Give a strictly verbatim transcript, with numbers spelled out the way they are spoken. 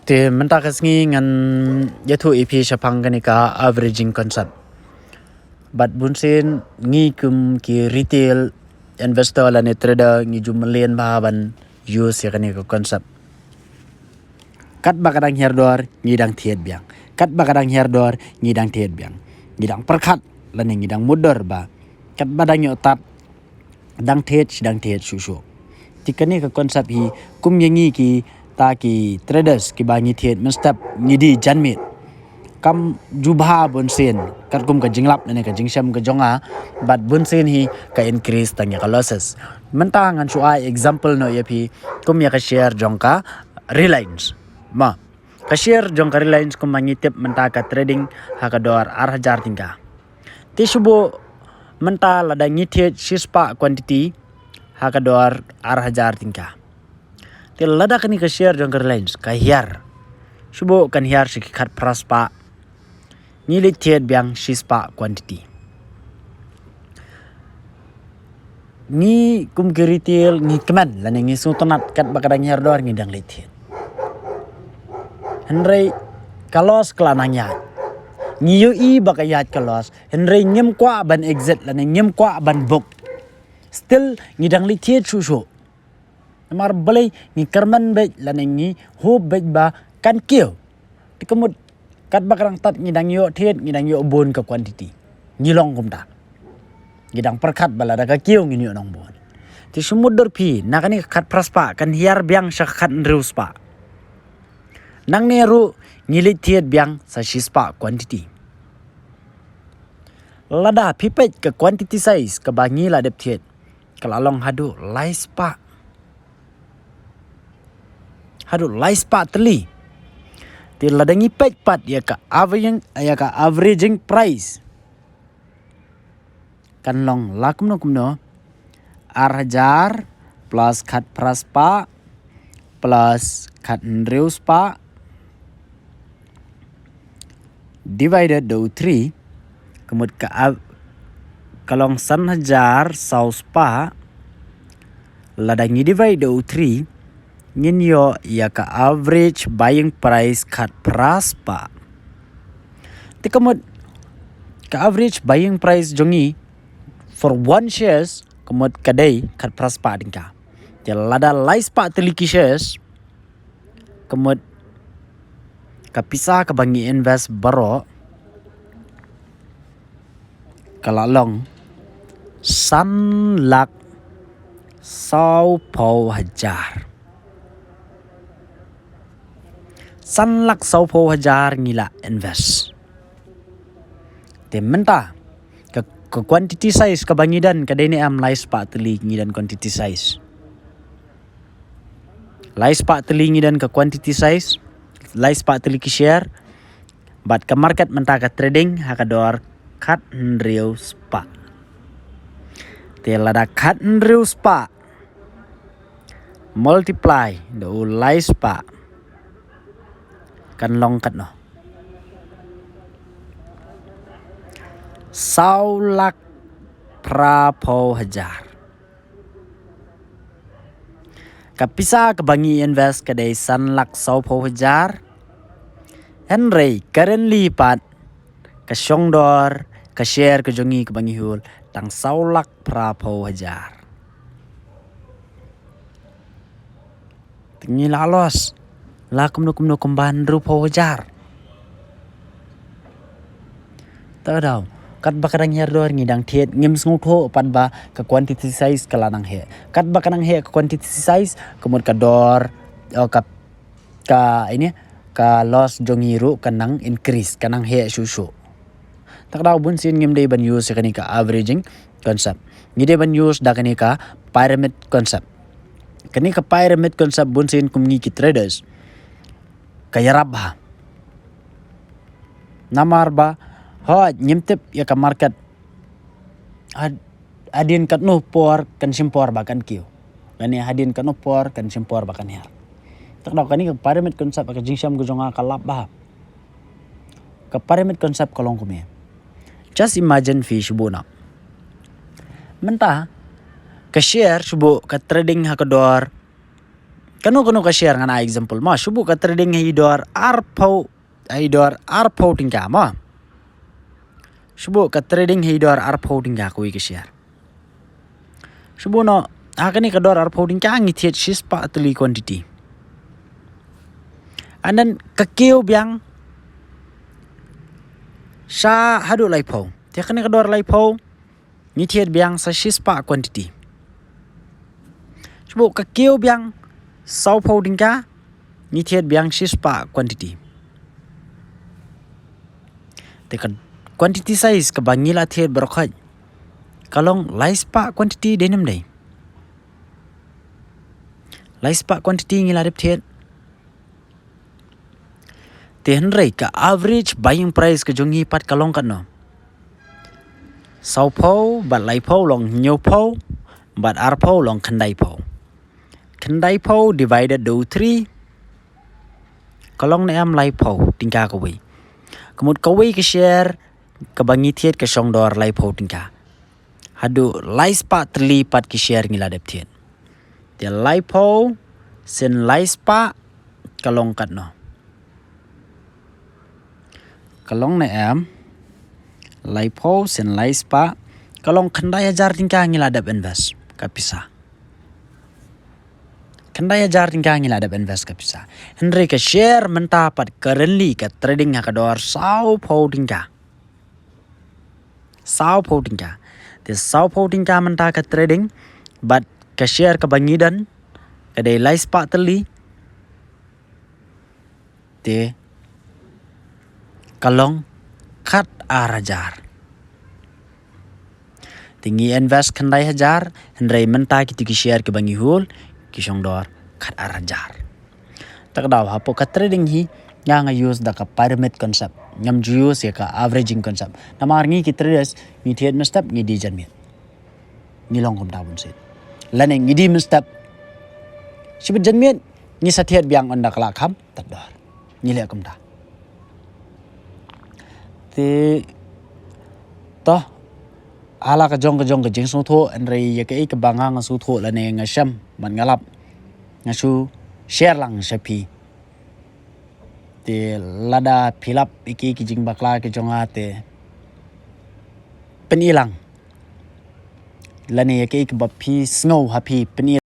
Te mynta ka sngi ngan ïathuh ïa phi shaphang kane ka averaging concept. Bad bunsien ngi kum ki retail investor lane trader ngi ju mlien bha ban use ïa kane ka concept. Katba ka dang hiar dor ngi dang thied biang. Katba ka dang hiar dor ngi dang thied biang. Ngi dang pyrkhat lane ngi dang mutdur ba katba dang ïoh tad dang thied shi dang thied shuh shuh. Te kane ka concept hi kum ïa ngi kita ki traders kiba ngi thied mynstep ngi die janmiet. Kam jubha bunsien katkum ka jinglap lane ka jingshem ka jong nga, bad bunsien hi ka increase tang ïa ka losses. Mynta ngan shu ai example noh ïa phi kum ïa ka share jong ka Reliance. Ma, ka share jong ka Reliance kumba ngi tip mynta ka trading ha ka dor ar hajar tyngka. Te shu buh mynta lada ngi thied shispah quantity ha ka dor ar hajar tyngka. Te lada kane ka share jong ka Reliance ka hiar, shu buh kan hiar sha ki khatphra spah. Ngi leit thied biang shispah quantity. Ngi kum ki retail ngi kmen lane ngi sngewtynnat katba ka dang hiar dor ngi dang leit thied. Hynrei ka loss ka la nang ïaid. Ngi ïohi ba ka ïaid ka loss, hynrei ngim kwah ban exit lane ngim kwah ban book. Still ngi dang leit thied shuh shuh. Namar balei? Ngi kyrmen beit lane ngi hope beit ba kan kiew. Te ka mut katba ka dang tad ngi dang ïoh thied, ngi dang ïoh bun ka quantity. Ngi long kumta. Ngi dang pyrkhat ba lada ka kiew ngin ïoh nang bun. Te shu mutdur phi, na kane ka khatphra spah kan hiar biang sha ka khathynriew spah. Nangne ruh ngi leit thied biang sa shispah quantity. Lada phi peit ka quantity size kaba ngi la dep thied, ka la long haduh lai spah. Haduh lai spah tylli. Te lada ngi peit pat ïa ka averaging, ïa ka averaging price, kan long la kumno kumno, ar hajar plus khatphra spah plus khathynriew spah divided da u three, ka mut ka av-, ka long san hajar saw spah. Lada ngi divide da u three, ngin ïoh ïa ka average buying price khatphra spah. Te ka mut ka average buying price jong ngi for one shares ka mut ka dei khatphra spah tyngka. Te lada lai spah tylli ki shares, ka mut ka pisa kaba ngi invest baroh ka la long san lak saw phew hajar. San lak saw phew hajar ngi la invest. Te mynta ka, ka quantity size kaba ngi don ka dei ne em lai spah tylli ngi don quantity size. Lai spah tylli ngi don ka quantity size, lai spah tylli ki share, bad ka market mynta ka trading ha ka dor khathynriew spah. Te lada khathynriew spah multiply da u lai spah, kan long katno? Saw lak phra phew hajar. Ka pisa kaba ngi invest ka dei san lak saw phew hajar. Hynrei currently pat ka shongdor ka share ka jong ngi kaba ngi hold tang saw lak phra phew hajar. Te ngi la loss la kumno kumno kumba hynriew phew hajar. Te daw, katba ka dang hiar dor ngi dang thied, ngim sngewthuh pat ba ka quantity size ka la nang heh. Katba ka nang heh ka quantity size, ka mut ka dor, oh, ka, ka, ine, ka loss jong ngi ruh ka nang increase, ka nang heh shuh shuh. Te ka daw bunsien ngim dei ban use kane ka averaging concept. Ngi dei ban use da kane ka pyramid concept. Kane ka pyramid concept bunsien kum ngi ki traders ka ïarap bha. Namar ba, hooid, ngim tip ïa ka market had-, hadien katno por kan shim por ba kan kiew. Lane hadien katno por kan shim por ba kan hiar. Te ka daw kane ka pyramid concept ka jingshem ka jong nga ka lap bha. Ka pyramid concept ka long kumne. Just imagine phi shu buh noh. Mynta ka share shu buh ka trading ha ka dor Kano kano ka share ngan ai example mo. Shu buh ka trading ha i dor arphew, ha i dor arphew tyngka mo. Shu buh ka trading ha i dor arphew tyngka kawei ka share. Shu buh noh, ha kane ka dor arphew tyngka ngi thied shispah tylli quantity. And then ka kiew biang sha haduh laiphew. Te ha kane ka dor laiphew ngi thied biang sa shispah quantity. Shu buh ka kiew biang sawphew tyngka ngi thied biang shispah quantity. Te ka quantity size kaba ngi la thied baroh khoit ka long laispah quantity dei ne ym dei? Laispah quantity ngi la dep thied. Te hynrei ka average buying price ka jong ngi pat ka long katno? Sawphew bad laiphew long hynñiewphew bad arphew long khyndaiphew. Khyndaiphew divided da u three ka long ne em laiphew tyngka kawei. Ka mut kawei ka share kaba ngi thied ka shong dor laiphew tyngka. Haduh laispah tylli pat ki share ngi la dep thied. Te laiphew sien laispah ka long katno? Ka long ne em, laiphew sien laispah ka long khyndai hajar tyngka ngi la dep invest ka pisa. Khyndai hajar tyngka ngi la dep invest ka pisa. Hynrei ka share mynta pat currently ka trading ha ka dor sawphew tyngka. Sawphew tyngka. Te sawphew tyngka mynta ka trading bad ka share kaba ngi don ka dei laispah tylli. Te ka long khat ar hajar. Te ngi invest khyndai hajar, hynrei mynta kito ki share kiba ngi hold ki shong dor khat ar hajar. Ta ka daw hapoh ka trading hi nga nga use da ka pyramid concept, ngam ju use ïa ka averaging concept. Namar ngi ki traders ngi thied mynstep ngi die janmiet, ngi long kumta bun sien. Lane ngi die mynstep shibit janmiet ngi sa thied biang ynda ka la kham tad dor. Ngi leh kumta. Te to, ha la ka jong ka jong ka jingsngewthuh, hynrei ïa kaei kaba nga nga sngewthuh lane nga shem bad nga lap, nga shu share lang sha phi. Te lada phi lap ïa ki ki jingbakla ki jong nga te pyni lang, lane ïa kaei kaba phi sngew ha phi pyni.